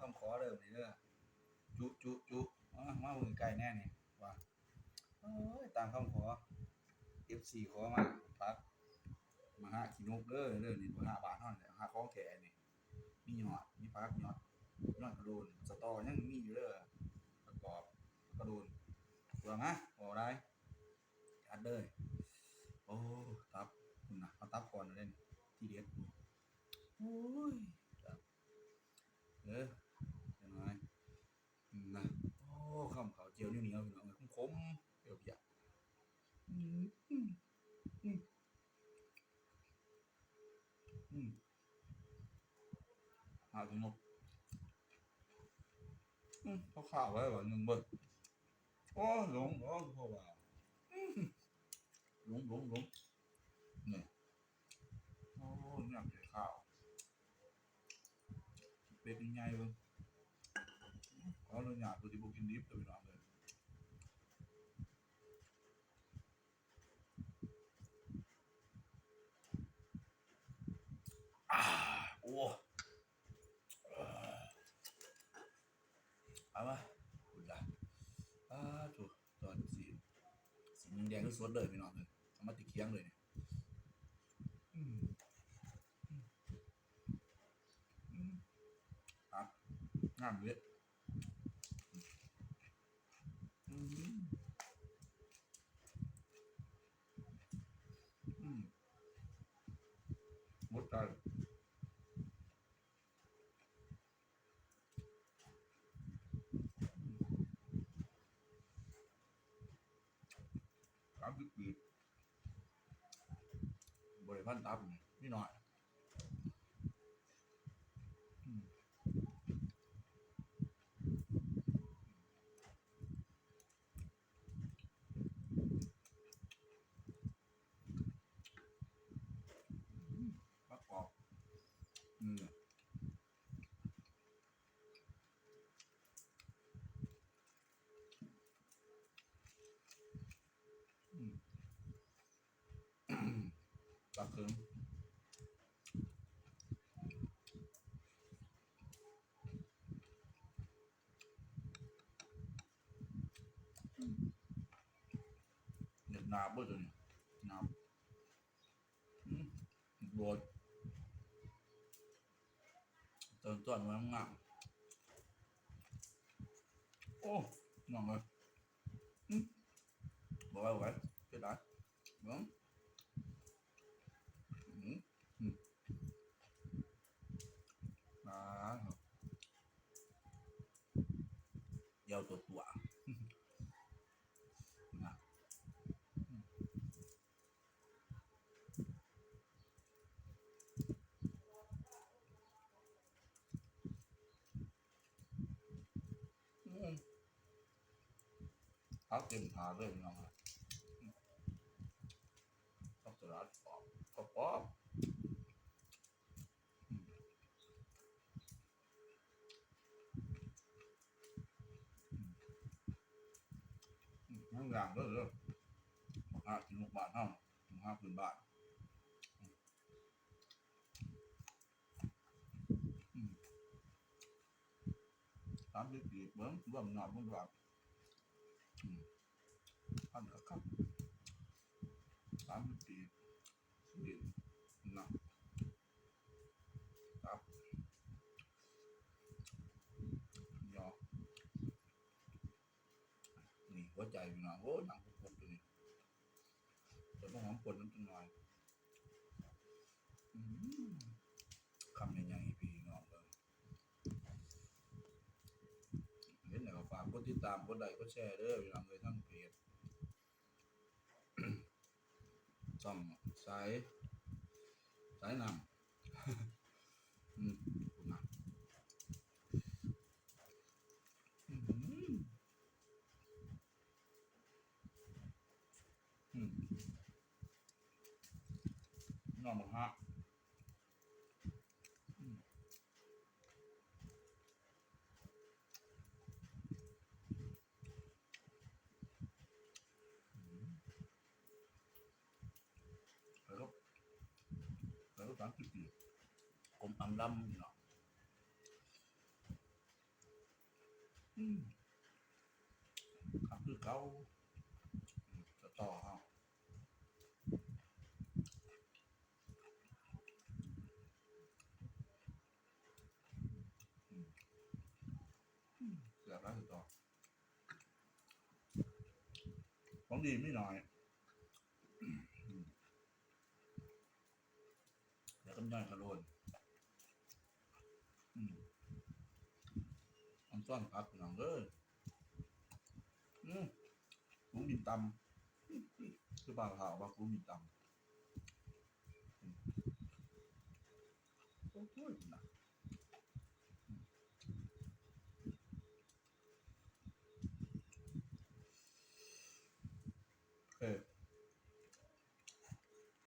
ຄຳຂໍເດີ ນີ້ເດີ ຈຸ ຈຸ ຈຸ ມາ ມາເບິ່ງໃກ້ແດ່ນີ້ວ່າ ໂອ້ຍ ຕາມຄຳຂໍ ເອັຟຊີຂໍມາ ຜັກມະຫາຂີ້ນົກເດີ ເດີ ນີ້ ມະຫາບ້ານເຮົານີ້ແຫຼະ ຫາຂອງແທ້ນີ້ ມີຍອດ ມີຜັກ ຍອດ ຍອດກະໂດນ ສະຕໍຍັງມີຢູ່ເດີ ຜັກກອບ ກະໂດນ ເບິ່ງນະ ເວົ້າຫຼາຍ ຈັດເລີຍ ໂອ້ ຕັບ ພຸ້ນນະ ເອົາຕັບກ່ອນເດ້ ທີເດັດ ໂອ້ຍ ຕັບ ເອີ ຈັກໜ້ອຍ ນະ ໂອ້ ຄຳເຂົ້າຈຽວໜຽວໆ ພີ່ນ້ອງເອີຍ ຂົມໆ ປຽວປຽວ ອືມ ອືມ ອືມ ອືມ ຫາກິນນົກ ອືມ ເອົາຂ້າວໄວ້ບາດໜຶ່ງເບິ່ງ ໂອ້ ຫຼົງ ຫຼົງ ເພາະວ່າ ອືມ ຫຼົງ ຫຼົງ ຫຼົງ ນີ້ ໂອ້ ຍາກໄດ້ຂ້າວ ເປັດໃຫຍ່ເບິ່ງ ຂໍອະນຸຍາດຜູ້ທີ່ບໍ່ກິນດິບເດີພີ່ນ້ອງເອີຍ ອາ ໂອ້ ເອົາມາ ພຸ້ນລະ ປາໂທ້ ຕອນສີ ສີແດງໆ ສົດໆ ເລີຍພີ່ນ້ອງເອີຍ ເອົາມາແຕ່ຄຽງເລີຍນີ້ ອືມ ອືມ ອືມ ຕັບ ງາມເດ ອືມ ອືມ ໝົດໃຈ ສາມສິບກີບ ບໍ່ໄດ້ພັນຕັບນີ້ ມີໜ້ອຍ ອືມ ຜັກກອບ ອືມ ອືມ ປາເຄິງ ອືມ ເຮັດໜາບເບິດໂຕນີ້ ໜາບ ອືມ ໂດດ ຕົ້ນ ຕົ້ນມັນງາມ ໂອ້ ນ້ອງເອີຍ ອືມ ບໍ່ໄຫວ ບໍ່ໄຫວ ເສຍດາຍ ເບິ່ງ ອືມ ອືມ ອ່າ ດຽວຕົວໆ ນະ ອືມ ອືມ ຜັກເຕັມຖາດເລີຍພີ່ນ້ອງ ອືມ ຜັກສະຫຼັດກອບ ກອບໆ ອືມ ອືມ ອືມ ຫາຍາກເດີ ເດີ ບັກຫາກິນນອກບ້ານເຮົາ ບັກຫາພື້ນບ້ານ ອືມ ອືມ ສາມສິບກີບ ເບິ່ງ ລວມຍອດມັນວ່າ ອືມ ພັນກວ່າຄຳ ສາມສິບກີບ ຊີ້ນ ໜັງ ຕັບ ຍໍ ນີ້ຫົວໃຈພີ່ນ້ອງ ໂອ້ຍ ໜັງຄົນໆ ໂຕນີ້ ເອົາຫົວຫອມປົນນຳຈັກໜ່ອຍ ອືມ ຄຳໃຫຍ່ໆ ໃຫ້ພີ່ນ້ອງເບິ່ງ ເຫັນແລ້ວກໍຝາກກົດຕິດຕາມ ກົດໄລ້ ກົດແຊເດີພີ່ນ້ອງເອີຍ ທາງເພຈ ຊ່ອງສາຍ ສາຍນ້ຳ ອືມ ພຸ້ນນະ ອືມ ອືມ ນ້ອງບັກຫາ ອືມ ເອີ ເອີ ສາມສິບປີ ກົມອຳລຳ ພີ່ນ້ອງ. ອືມ ຄັກຄືເກົ່າ ອືມ ສະຕໍເຮົາ ອືມ ອືມ ແຊບຫຼາຍ ສະຕໍ ຂອງດີມີໜ້ອຍ ອືມ ແລ້ວກໍຍ່ອຍຂະໂລນ ອືມ ອອນຊອນຜັກ ພີ່ນ້ອງເອີຍ ອືມ ປູມີນຕຳ ຄືບ່າວເຖົ້າວ່າປູມີນຕຳ ອືມ ໂອ້ຍ ນະ.